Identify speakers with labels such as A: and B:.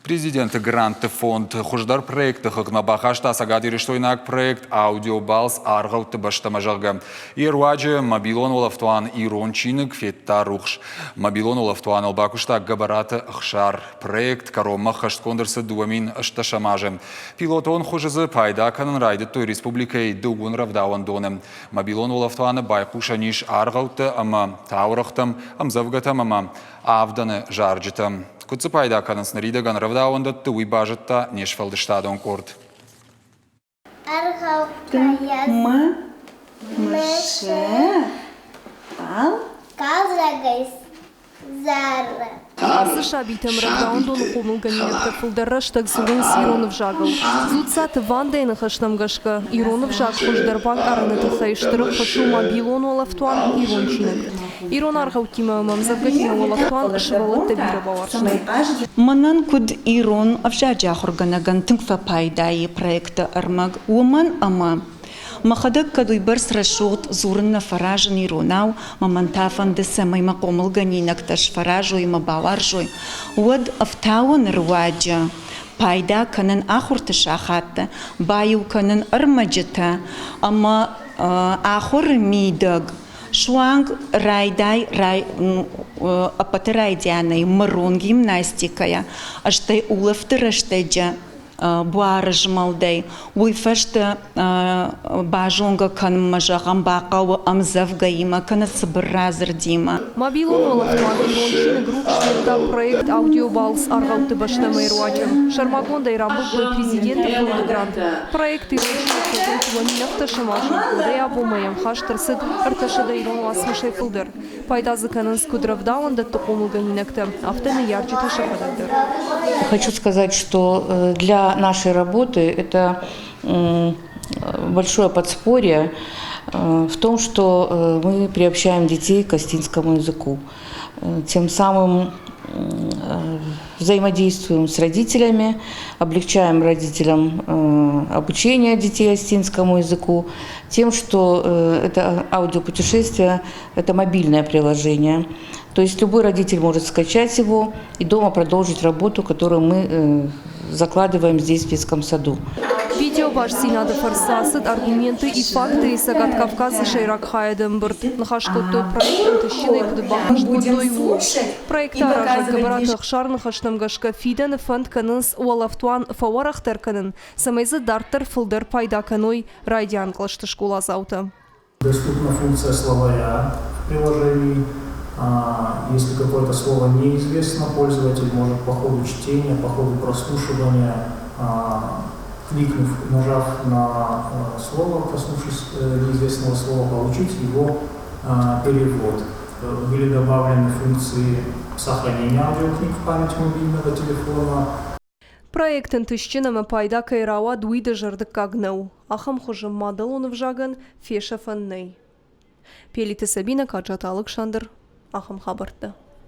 A: Президенты грантты фонд хуыздӕр проекты хыгъдмӕ бахаста цӕгатирыстойнаг проект «Аудиобалц аргъӕутты бӕстӕмӕ», зӕгъгӕ. Йе руаджы мобилон улӕфтуан «Ирон чиныг» федта рухс. Мобилон улӕфтуаныл бакуыста Гӕбӕраты Ӕхсар. Проект кӕронмӕ хӕстгонд ӕрцыд 2018 азы. Пилотон хуызы дзы пайда кӕнын райдыдтой республикӕйы дыууын рӕвдауӕндоны. Мобилон улӕфтуаны байхъусӕн ис аргъӕуттӕ ӕмӕ таурӕгътӕм, ӕмдзӕвгӕтӕм ӕмӕ авдӕны зарджытӕм. Куыд дзы пайда кӕнынц ныридӕгӕн рӕвдауӕндӕтты, уый базыдта не сфӕлдыстадон къорд.
B: Аргъӕуттӕ мысы хъӕлдзӕгӕй зары.
C: Ацы сабитӕм рӕвдауӕндоны хъомылгӕнинӕгтӕ фылдӕр рӕстӕг дзурынц ирон ӕвзагыл. Дзуццаты Вандӕйы ныхӕстӕм гӕсгӕ, ирон ӕвзаг хуыздӕр банкъарыны тыххӕй стыр ӕххуыс у мобилон уӕлӕфтуан «Ирон чиныг». Ирон аргъӕуттимӕ ӕмӕ ӕмдзӕвгӕтимӕ уӕлӕфтуан сывӕллӕттӕ бирӕ бауарзтой.
D: Мӕнӕн куыд ирон ӕвзаджы ахуыргӕнӕгӕн тынг фӕпайда и проекты ӕрмӕг, уымӕн ӕмӕ мӕхӕдӕг кӕд уыйбӕрц рӕсугъд дзурын нӕ фӕразын иронау, мӕ мӕн та фӕнды, цӕмӕй мӕ хъомылгӕнинӕгтӕ сфӕразой ӕмӕ бауарзой, уӕд ӕфтауӕны руаджы пайда кӕнын ахуырты сахатты, баиу кӕнын ӕрмӕджытӕ ӕмӕ ахуыры мидӕг Суанг райдай ӕппӕты райдианӕй мырон гимнастикӕйӕ, стӕй улӕфты рӕстӕджы буары змӕлдӕй, уый фӕстӕ базонгӕ кӕнынмӕ, зӕгъӕм, бахъӕуы ӕмдзӕвгӕимӕ кӕнӕ цыбыр радзырдимӕ.
C: Мобилон уӕлӕфтуан Ирон чиныг рухс федта проект «Аудиобалц аргъӕутты бӕстӕмӕ» руаджы. Сӕрмагондӕй рамбылдтой президенты фонды грант. Проект Ирон чиныг фӕзынд 2007 азы, уӕдӕй абонмӕ йӕм хаст ӕрцыд 300 ирон уацмысӕй фылдӕр. Пайда дзы кӕнынц куыд рӕвдауӕндӕтты хъомылгӕнинӕгтӕ, афтӕ ныййарджытӕ сӕхӕдӕг дӕр.
E: Хочу сказать, что для нашей работы это большое подспорье в том, что мы приобщаем детей к остинскому языку. Тем самым взаимодействуем с родителями, облегчаем родителям обучение детей остинскому языку тем, что это аудиопутешествие – это мобильное приложение. То есть любой родитель может скачать его и дома продолжить работу, которую мы закладываем здесь, в детском саду.
C: Видеобастдзинады фӕрцы ацыд «Аргументы и факты» Цӕгат Кавказы сӕйраг хайады ӕмбырд. Ныхас кодтой проект ӕнтыстджынӕй куыд баххӕст кодтой, ууыл. Проекты аразӕг Гӕбӕраты Ӕхсар ныхӕстӕм гӕсгӕ фидӕны фӕнд кӕнынц уӕлӕфтуан фӕуӕрӕхдӕр кӕнын, цӕмӕй дзы дарддӕр фылдӕр пайда кӕной райдиан кълӕсты скъоладзаутӕ.
F: Доступна функция словаря в приложении. Если какое-то слово неизвестно, пользователь может по ходу чтения, по ходу прослушивания, кликнув, нажав на слово, коснувшись неизвестного слова, получить его перевод. Были добавлены функции сохранения аудиокниг в память мобильного телефона.
C: Проект ӕнтыстджын ӕмӕ пайда кӕй рауад, уый дызӕрдыггаг нӕу. Ахӕм хуызы мадӕлон ӕвзагӕн фесӕфӕн нӕй. Пелиты Сабинӕ, Каджаты Алыксандр, ахӕм хабӕрттӕ.